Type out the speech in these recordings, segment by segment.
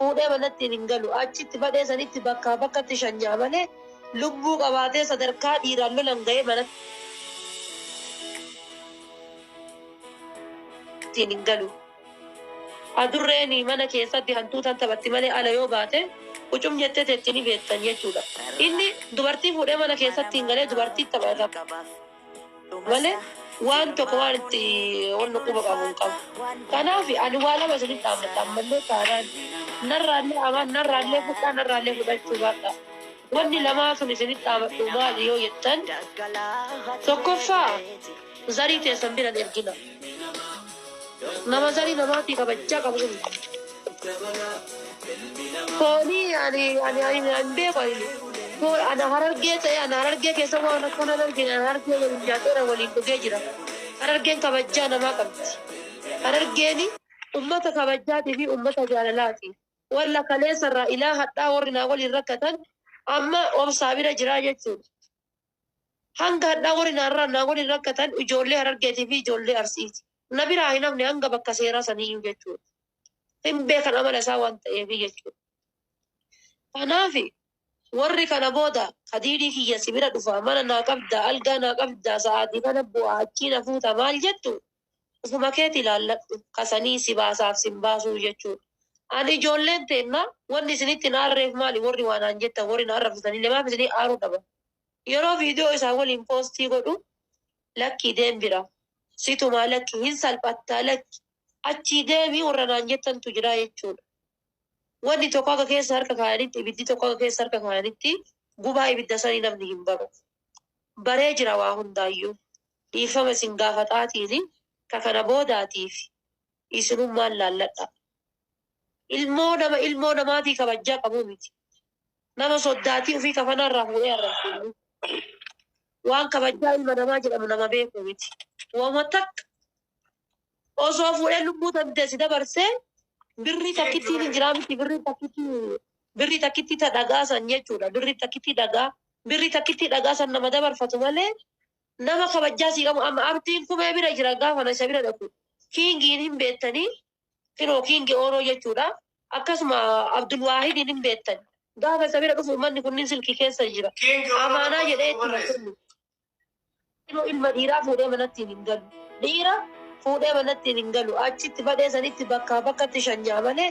Fuudhee manatti hin galu. Achitti badhee sanitti bakkaa bakkatti shanyaa malee lubbuu qabaatee sadarkaa dhiiraan lolan ga'ee manatti hin galu. Adurreen mana keessatti hantuutan taphatti malee ala yoo baate qucum jettee teetti ni beektan jechuudha. Inni dubartii fuudhee mana keessatti hin galee dubartii taphata malee waan tokko waan itti wanni quba qabu hin qabu. Kanaaf ani waa lama isinitti dhaammadha ammallee taanaan narraallee amaan narraallee fudhaa narraallee fudhachuu baadha. Wanni lamaa sun isinitti dhaamadhu maali yoo jettan, tokkoffaa zarii teessan bira hin ergina. Nama zarii namaatii kabajaa qabu sun. Foonii ani ani ani hin beeku ani. Foon ana Harargee ta'e, ana Harargee keessa waan akkana hin argine. Ana Harargee waliin nyaateera, waliin dhugee jira. Harargeen kabajaa namaa qabdi. Harargeen ummata kabajaatii fi ummata jaalalaati. Walla kaleessa irraa ilaa hadhaa warri naa waliin rakkatan amma obsaa bira jiraa jechuudha. Hanga hadhaa warri naarraa naa waliin rakkatan ijoollee Harargeetii fi ijoollee Arsiiti. Na biraa hin hafne hanga bakka seeraa saniyyuu jechuudha. Hin beekan amala isaa waan ta'eef jechuudha. Kanaaf warri kana booda Kadiirii kiyya si bira dhufa, mana naa qabdaa, algaa naa qabdaa, sa'aatii kana bu'aa achii na fuuta maal jettu, ufuma keeti ilaalladhu kasanii si baasaaf sin baasuu jechuudha. Ani ijoolleen teenna wanni isinitti hin aarreef maali, warri waa naan jettan, warri na arrabsitanillee maaf isinii aaruu dhaba? Yeroo viidiyoo isaa waliin poostii godhu, lakkii deem bira situmaa, lakki hin salphattaa, lakki achii deemii warra naan jettantu jira jechuudha. Wanni tokko akka keessa harka kaayanitti, ibiddi tokko akka keessa harka kaayanitti gubaa ibidda sanii namni hin baru. Baree jira waa hundaayyuu. Dhiifama isin gaafataatiin ka kana boodaatiif isinummaan laalladha. Ilmoo nama ilmoo namaatii kabajjaa qabuu miti. Nama soddaatii ofii kafanaarraa fuudhee arrabsu. Waan kabajjaa ilma namaa jedhamu nama beeku miti. Wama takka osoo fuudhee lubbuu tantee si dabarsee birrii takkittiin hin jiraa miti, birrii takkittii, birrii takkittii ta dhagaa san jechuudha. Birrii takkittii dhagaa, birrii takkittii dhagaa san nama dabarfatu malee nama kabajjaa sii qabu. Amma Abdiin Kumee bira jira gaafa na isa bira dhaqu. Kiingiin hin beektanii, kinoo Kiingi Ooroo jechuudha. Akkasuma Abdulwaahidiin hin beektan. Gaafa isa bira dhufu uummanni kunniin silkii keessa jira. Amaanaa jedhee itti kennu. Ilma dhiiraa fuudhee manatti hin galu. Dhiira fuudhee manatti hin galu. Achitti badhee sanitti bakkaa bakkatti shanyaa malee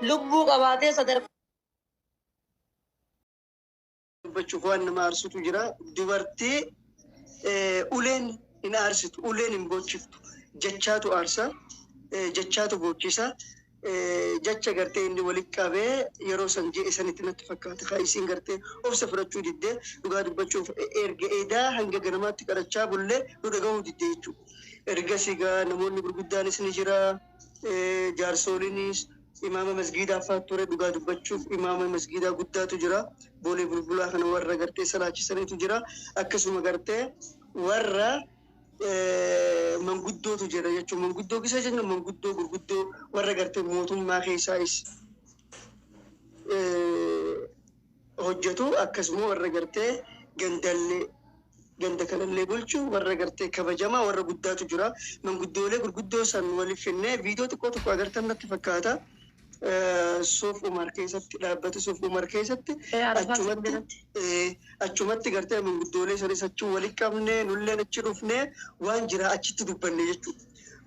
lubbuu qabaatee sadarkaa. Dubbachuuf waan nama aarsutu jira. Dubartii uleen hin aarsitu, uleen hin boochiftu. Jechaatu aarsa, jechaatu boochisa. Jecha gartee inni walitti qabee yeroo san ji'e sanitti natti fakkaata. Kaa isiin gartee obsa fudhachuu diddee, dhugaa dubbachuuf erga edaa hanga ganamaatti kadhachaa bullee nu dhagahuu diddee jechuudha. Ergasii gaa namoonni gurguddaanis ni jira. Jaarsooliinis imaama masgiidaa fa'aa ture, dhugaa dubbachuuf imaama masgiidaa guddaatu jira. Boolee Bulbulaa kana warra gartee salaachisaniitu jira. Akkasuma gartee warra manguddootu jira jechuun, manguddoo gisa jennu manguddoo gurguddoo warra gartee mootummaa keessaayis hojjetu, akkasuma warra gartee gandallee ganda kanallee bulchu, warra gartee kabajamaa warra guddaatu jira. Manguddoolee gurguddoo san waliif finnee viidiyoo xiqqoo tokko agartan natti fakkaata. Suuf Umar keessatti, dhaabbata Suuf Umar keessatti achumatti gartee manguddoolee sanis achi walitti qabnee, nulleen achi dhufnee waan jira achitti dubbanne jechuudha.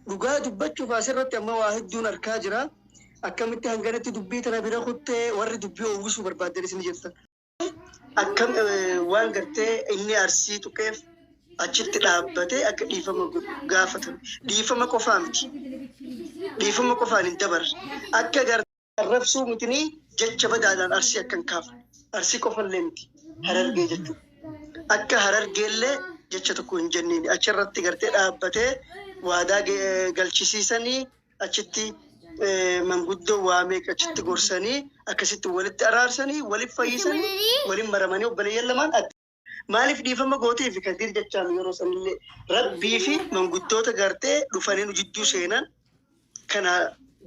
Dhugaa dubbachuuf asirratti amma waa hedduun arkaa jira. Akkamitti hanganatti dubbii tana bira kuttee warri dubbii oowwisuu barbaaddan isin jirtan. Akkam waan gartee inni Arsii tuqeef achitti dhaabbatee akka dhiifama gaafatan, dhiifama qofaa miti. Dhiifama qofaan hin dabarre. Akka gartee arrabsuu mitinii jecha badaadhaan Arsii akka hin kaafne. Arsii qofallee miti. Harargee jechuudha. Akka Harargeellee jecha tokko hin jenneen achirratti gartee dhaabbatee waadaa galchisiisanii, achitti manguddoo waamee achitti gorsanii, akkasitti walitti araarsanii, walitti fayyisanii, waliin maramanii obboleeyyan lamaan adda. Maaliif dhiifama gootee fi Kadiir jechaan yeroo sanillee Rabbii fi manguddoota gartee dhufanii nu jidduu seenan kana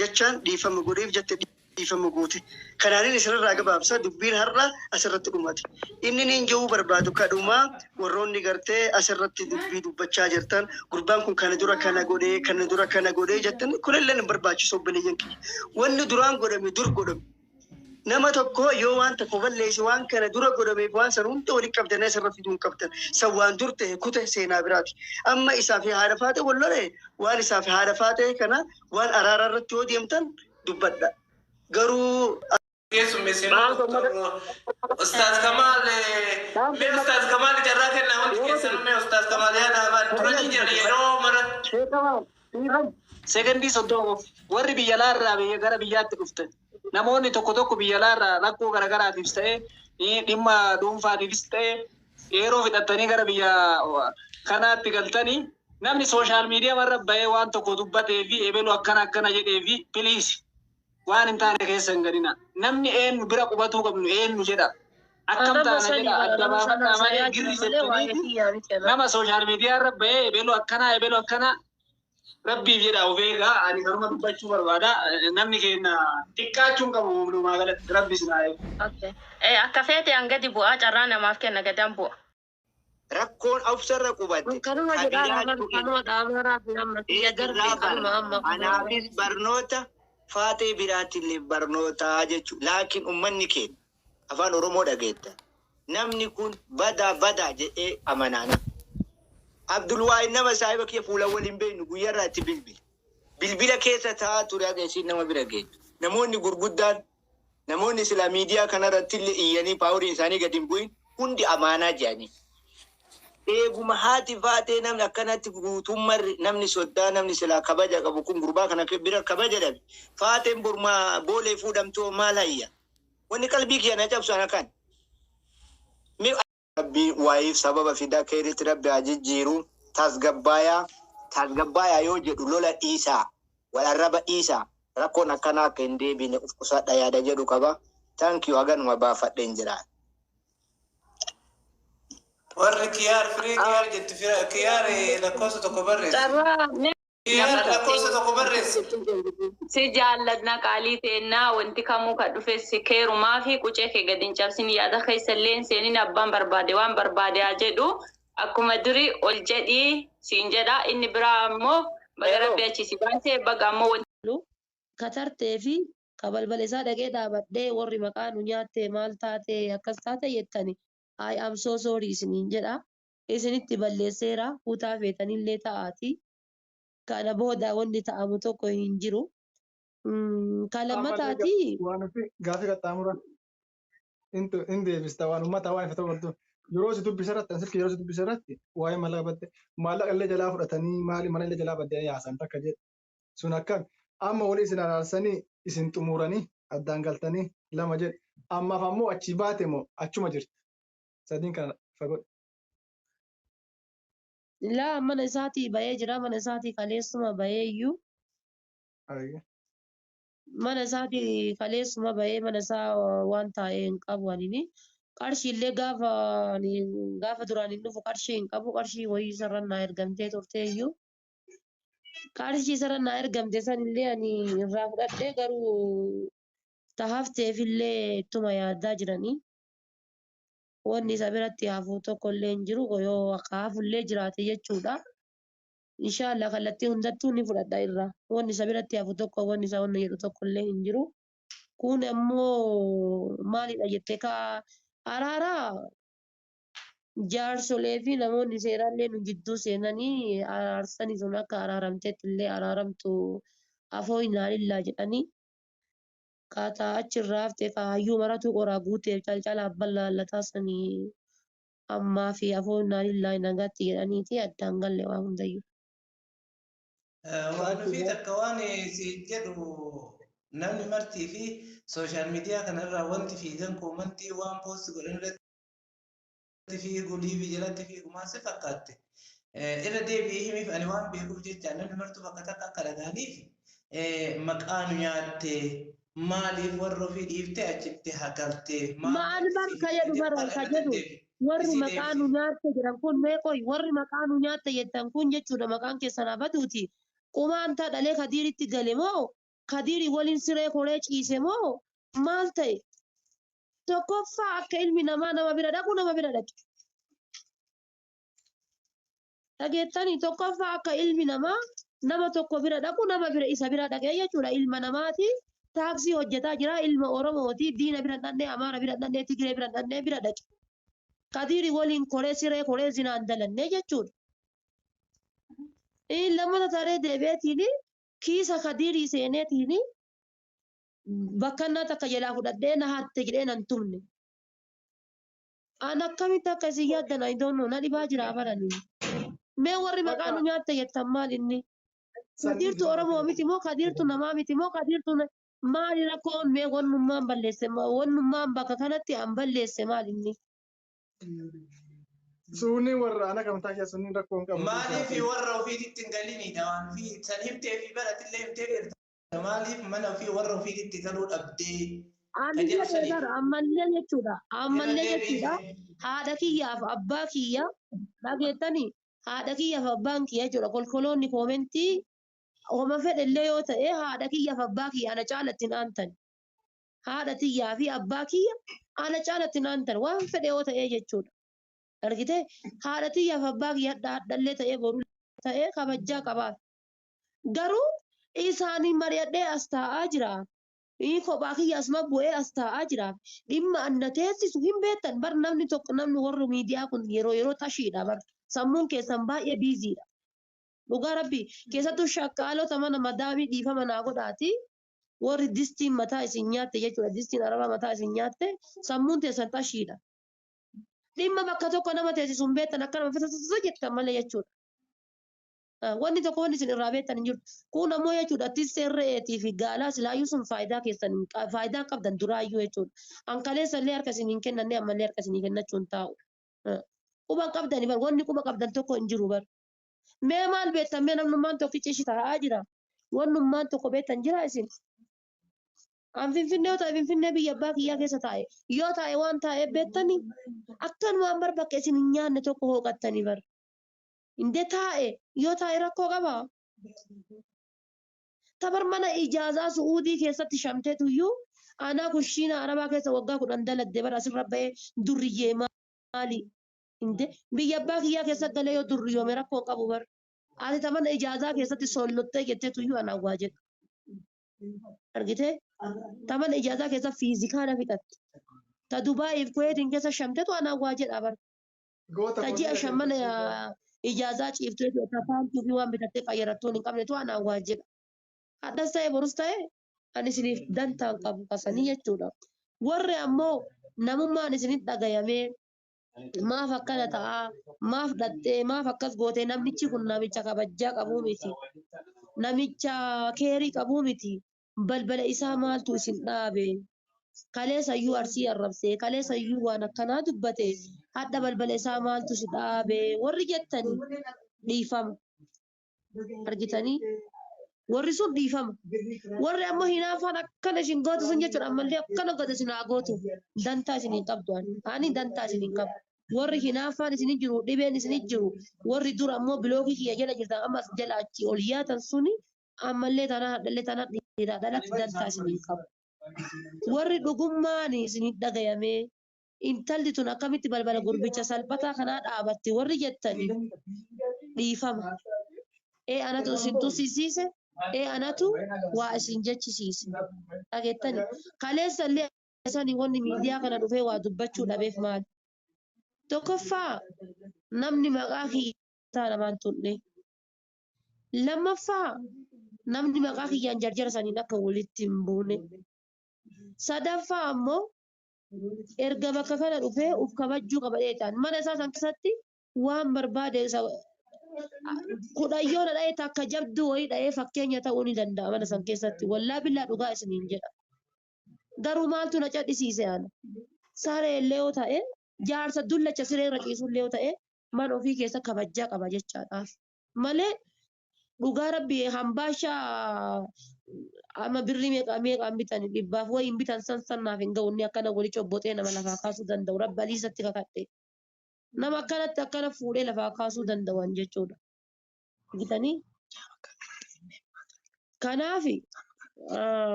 jechaan dhiifama godheef jette, dhiifama goote. Kanaanin isinirraa gabaabsa, dubbiin har'a asirratti dhumate. Inni niin jechuu barbaadu kadhumaa, warroonni gartee asirratti dubbii dubbachaa jirtan, gurbaan kun kana dura kana godhee, kana dura kana godhee jettan, kunillee hin barbaachisu obboleeyyan kiyya. Wanni duraan godhame dur godhame. Nama tokko yoo waan tokko balleesse, waan kana dura godhameef waan san hunda walitti qabdanii asirra fiduu hin qabdan. San waan dur ta'e kute seenaa biraati. Amma isaa fi haadha faate wal lole, waan isaa fi haadha faate kana waan araaraa irratti yoo deemtan dubbadha. Garuu Keessummeessinu Ustaaz Kamaal, mee Ustaaz Kamaal carraa kennaa, hundi keessanuu mee Ustaaz Kamaal yaada afaan turanii jiran yeroo mara. Sekondii 30 qofa. Warri biyya alaarraa biyya gara biyyaatti dhuftan. Namoonni tokko tokko biyya alaarraa rakkoo garaagaraatiifis ta'e, dhimma dhuunfaatiifis ta'e, yeroo fixattanii gara biyya kanaatti galtanii, namni social media marra bahee waan tokko dubbatee fi ebelu akkana akkana jedhee fi, please, waan hin taane keessa hin galina. Namni eenyu bira qubatuu qabnu eenyu jedha. Akkam Nama taana sani jedha, adda nama sana baafadhaa malee sayaa girri jira malee waa'ee jettaniiti kiyyaa miti ana. nama social media irra bahee ebelu akkanaa ebelu akkanaa, rabbiif jedha of eegaa. Ani kanuma dubbachuu barbaada. Namni keenya xiqqaachuu hin qabu, walumaa galatti rabbi isin haa eegu. Okay. Akka feete an gadi bu'aa, carraa namaaf kenna, gadan bu'a. Rakkoon obsarra qubatte Kanuma jedhaa kabiraattu kanuma dhaamaraa fi amma kiyya darbe irraa kanuma bara. amma. Anaafis barnoota, faatee biraatillee barnoota jechuudha. Laakiin uummanni keenya afaan Oromoo dhageetta. Namni kun badaa badaa jedhee amanaana. Abdulwaahid nama saahiba kiyya, fuula waliin beeknu, guyyaarraa itti bilbila. Bilbila keessa taa'aa ture haga isiin nama bira geettu. Namoonni gurguddaan, namoonni silaa miidiyaa kanarratti illee iyyanii poweriin isaanii gadi hin bu'in hundi amaanaa jedhanii. Eeguma haati faatee namni akkanatti guutummarri namni soddaa, namni silaa kabaja qabu kun gurbaa kana bira kabaja dhabe. Faateen bormaa boolee fuudhamtuu maal hayya? Wanni qalbii kiyya na cabsu ana kan. Mee Rabbi wayiif sababa fidaa keeritti rabbi haa jijjiiru. Tasgabbaayaa, tasgabbaayaa yoo jedhu, lola dhiisaa, wal arraba dhiisaa, rakkoon akkanaa akka hin deebine uf qusadha yaada jedhu qaba. Thank you, haganuma baafadheen jira. Warri kiyaar firii kiyaar jettu, fira kiyaar lakkoofsa 1 barreessi. Carraa Kiyaar lakkoofsa 1 barreessi. Si jaalladna, qaalii teennaa. Wanti kamuu ka dhufe si keerumaa fi qucee kee gadi hin cabsin, yaada keessa illee hin seenin. Abbaan barbaade waan barbaade haa jedhu, akkuma durii ol jedhii siin jedha. Inni biraa ammoo baga rabbi achi si baase, baga ammoo wanti Katartee fi ka balbala isaa dhaqee dhaabadhee, warri maqaa nu nyaatte maal taate akkas taate jettani, I am so sorry isiniin jedha. Isinitti balleesseera, kutaa feetanillee ta'aati. Kana booda wanni ta'amu tokko hin jiru. Ka Ammallee lammataati. Waan ofii gaafii qaxxaamura in deebista, waan uummataa waan ifa ta'u qabdu. Yeroo si dubbisa irratti, silkii yeroo si dubbisa irratti, waa'ee maallaqa badde, maallaqa illee jalaa fudhatanii, maali mana illee jalaa baddanii haasan takka jedhe. Sun akkam amma walii isin araarsanii isin xumuranii addaan galtanii lama jedhe. Ammaaf ammoo achii baate moo achuma jirti? Sadiin kana fagodhe. Laa, mana isaatii bahee jira. Mana isaatii kaleessuma bahee iyyuu. Ayya. Mana isaatii kaleessuma bahee, mana isaa waan taa'ee hin qabu anini. Qarshii illee gaafa ani gaafa duraan hin dhufu qarshii hin qabu. Qarshii wayii isarra naa ergamtee turte iyyuu. Qarshii isarra naa ergamte san illee ani irraa fudhadhee, garuu tahafteef illee ittuma yaadaa jiranii. Wanni isa biratti hafu tokko illee hin jiru, yoo akka hafullee jiraate jechuudha. Inshaallah kallattii hundattuu ni fudhadha irraa. Wanni isa biratti hafu tokko, wanni isa wanni jedhu tokko illee hin jiru. Kun ammoo maalidha jettee, ka araaraa jaarsolee fi namoonni seeraallee nu jidduu seenanii araarsanii sun akka araaramteetti illee araaramtu afoo innaa jedhanii kaataa achirraa hafte, ka hayyuu maratu qoraa guuteef calcala abbaan laallataa sanii ammaa fi afoo innaa lillaa nagaatti jedhaniiti addaan galle waa hundayyuu. Waan ofii takka waan si jedhu, namni martii fi social media kanarraa wanti fiigan commentii waan post godhan irratti fiigu, live jalatti fiigu maal si fakkaatte? Irra deebi'ee himiif, ani waan beekuuf jecha, namni martuu bakka takka akka dhaga'aniif. Maqaa nu nyaatte, maaliif warra ofii dhiiftee achitti hagalte? Maal bar ka jedhu bara ka jedhu, warri maqaa nu nyaatte jedhan kun, mee qoy, warri maqaa nu nyaatte jettan kun jechuudha, maqaan keessan haa baduuti. Qumaan taa dhalee kadiiritti gale moo, kadiiri waliin siree koree ciise moo, maal ta'e? Tokkoffaa, akka ilmi namaa nama bira dhaqu nama bira dhaqe. Dhageettanii? Tokkoffaa, akka ilmi namaa nama tokko bira dhaqu nama bira isa bira dhaqee jechuudha, ilma namaati. Taaksii hojjetaa jira ilma Oromooti diina bira dhannee Amaara bira dhannee Tigiree bira dhannee bira dhaqe. Kadiiri waliin koree siree koree zinaan dalannee jechuudha. Inni lammata taree deebi'eetiin kiisa Kadiirii seeneetiin bakkannaa takka jalaa fudhadhee na hatte jedhee nan tumne. An akkamitti akka isin yaaddan I don't know na dhibaa jira baranii. Mee warri maqaa nu nyaatte jettan maal inni? Kadiirtu Oromoo miti moo Kadiirtu namaa miti moo Kadiirtu maali rakkoon mee wannummaan balleesse wannummaan bakka kanatti an balleesse maal inni? Suunni warra ana kamtaa keessa sunniin rakkoo hin qabu. Maaliif warra ofiititti hin galinidha waan fi san himtee fi baratillee himtee jirta. Maaliif mana ofii warra ofiititti galuu dhabdee Ani ka jedhu jedhe saniif. bara ammallee jechuudha. Irra Ammallee jechuudha. deebiin Haadha kiyyaaf abbaa kiyya dhageettanii haadha kiyyaaf abbaan kiyya jechuudha. Kolkoloonni koomentii homa fedhellee yoo ta'e haadha kiyyaaf abbaa kiyya ana caalatti hin aantan. Haadha tiyyaa fi abbaa kiyya ana caalatti hin aantan waan fedhe yoo ta'e jechuudha. Argitee haadha tiyyaaf abbaa kiyya hadha hadhallee ta'ee boru ta'ee kabajjaa qabaaf. Garuu isaanii mari'adhee as taa'aa jira. Inni kophaa kiyya asuma bu'ee as taa'aa jira. Dhimma anna teessisu hin beektan bar namni tokko namni warri miidiyaa kun yeroo yeroo tashiidha bar sammuun keessan baay'ee biiziidha. Dhugaa rabbi keessattuu shakkaalota mana madaamii dhiifama naa godhaati. Warri distiin mataa isin nyaatte jechuudha. Distiin arabaa mataa isin nyaatte sammuun teessan tashiidha. Dhimma bakka tokko nama teessisu hin beektan akkanuma fitatutu jettan malee jechuudha. Wanni tokko wanni isin irraa beektan hin jirtu. Kun ammoo jechuudha tisseen re'eetii fi gaalaa silaayyuu sun faayidaa keessan faayidaa qabdan duraayyuu jechuudha. An kaleessa illee harka isin hin kennanne ammallee harka isin kennachuu hin taa'u. Quba qabdani bar wanni quba qabdan tokko hin jiru bar. Mee maal beektan mee namnummaan tokkichi ishi taa'aa jira. Wannummaan tokko beektan jira isin. An Finfinnee yoo ta'e Finfinnee biyya abbaa kiyyaa keessa taa'e yoo taa'e waan taa'eef beektanii akkanumaan bar bakka isin hin nyaanne tokko hooqattanii bar. Inde taa'e yoo taa'e rakkoo qabaa. Tabar mana ijaazaa Su'uudii keessatti shamteetu iyyuu anaa kushiina Arabaa keessa waggaa 10 daladde bar asirra ba'ee durriyyee maali. Inde biyya abbaa kiyyaa keessa galee yoo durriyoome rakkoo hin qabu bar. Ati ta mana ijaazaa keessatti sollottee jetteetu iyyuu anaan waa jedhu. Argitee? Ta mana ijaazaa keessa fiizikaala fixatte. Ta Dubaayiif Kuweetiin keessa shamtetu anaan waa jedha bar. Goota Ta ji'a koo 5 mana ijaazaa ciiftu jechuudha. Ta paantuu fi waan bitattee qayyarattuun hin qabnetu anaan waa jedha. Hadhas ta'e borus ta'e ani isiniif dantaa hin qabu kasanii jechuudha. Warri ammoo namummaan isinitti dhagayamee maaf akkana ta'aa maaf dhaxxee maaf akkas gootee namnichi kun namicha kabajjaa qabuu miti. Namicha keerii qabuu miti. Balbala isaa maaltu isin dhaabe? Kaleessa iyyuu Arsii arrabsee kaleessa iyyuu waan akkanaa dubbate hadha balbala isaa maaltu si dhaabe warri jettani dhiifama. Argitanii warri sun dhiifama. Warri ammoo hinaafaan akkana isin gootu sun jechuudha ammallee akkana godhe isin haa gootu dantaa isin hin qabdu ani. Ani dantaa isin hin qabu. Warri hinaafaan isin jiru dhibeen isin jiru warri dura ammoo bilookii kiyya jala jirtan ammas jala achi ol yaatan suni ammallee tanaa hadhallee tanaa dhiiraa dhalatti dantaa isin hin qabu. Warri dhugummaan isin dhagayamee intalli tun akkamitti balbala gurbicha salphataa kanaa dhaabatti warri jettani dhiifama. Ee anatu isin tussisiise ee anatu waa isin jechisiise. Dhageettani kaleessa illee sani wanni miidiyaa kana dhufee waa dubbachuu dhabeef maali? Tokkoffaa namni maqaa kiyyaa namaan tunne. Lammaffaa namni maqaa kiyyaan jarjara saniin akka walitti hin buune. Sadaffaa ammoo erga bakka kana dhufee uf kabajjuu qaba dheetaan mana isaa san keessatti waan barbaade isa kudhayyoona dha'ee takka jabduu wayii dha'ee fakkeenya ta'uu ni danda'a mana san keessatti wallaa billaa dhugaa isiniin jedha. Garuu maaltu na cadhisiise ana? Saree illee yoo ta'e jaarsa dullacha siree irra ciisu illee yoo ta'e mana ofii keessa kabajjaa qaba jechaadhaaf. Malee dhugaa rabbi hambaashaa amma birrii meeqa meeqaan bitan dhibbaaf wayi hin bitan san sannaaf hin ga'u inni akkana wali cobboxee nama lafaa kaasuu danda'u rabbi aliisatti kakadhe. Nama akkanatti akkana fuudhee lafaa kaasuu danda'an jechuudha. Bitanii kanaaf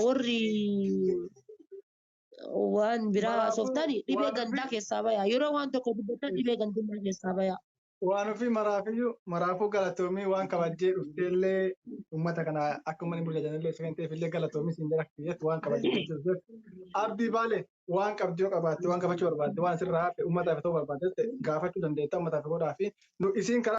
warri waan biraa Maraafuu haasoftani dhibee waan gandaa keessaa bayaa. Yeroo waan tokko dubbattan dhibee gandummaa keessaa bayaa. Waan ofii maraafiyyuu maraafuu galatoomii waan kabajjee dhufteellee uummata kana akka uummanni burjaajanillee isa kan ta'eefillee galatoomii siin jala kiyyatti waan kabajjee dhufteef. Abdii Baale waan qabdu yoo qabaatte, waan qabachuu barbaadde, waan sirraa hafe uummataaf ta'uu barbaadde gaafachuu dandeetta, uummataaf godhaa fi nu isiin karaa.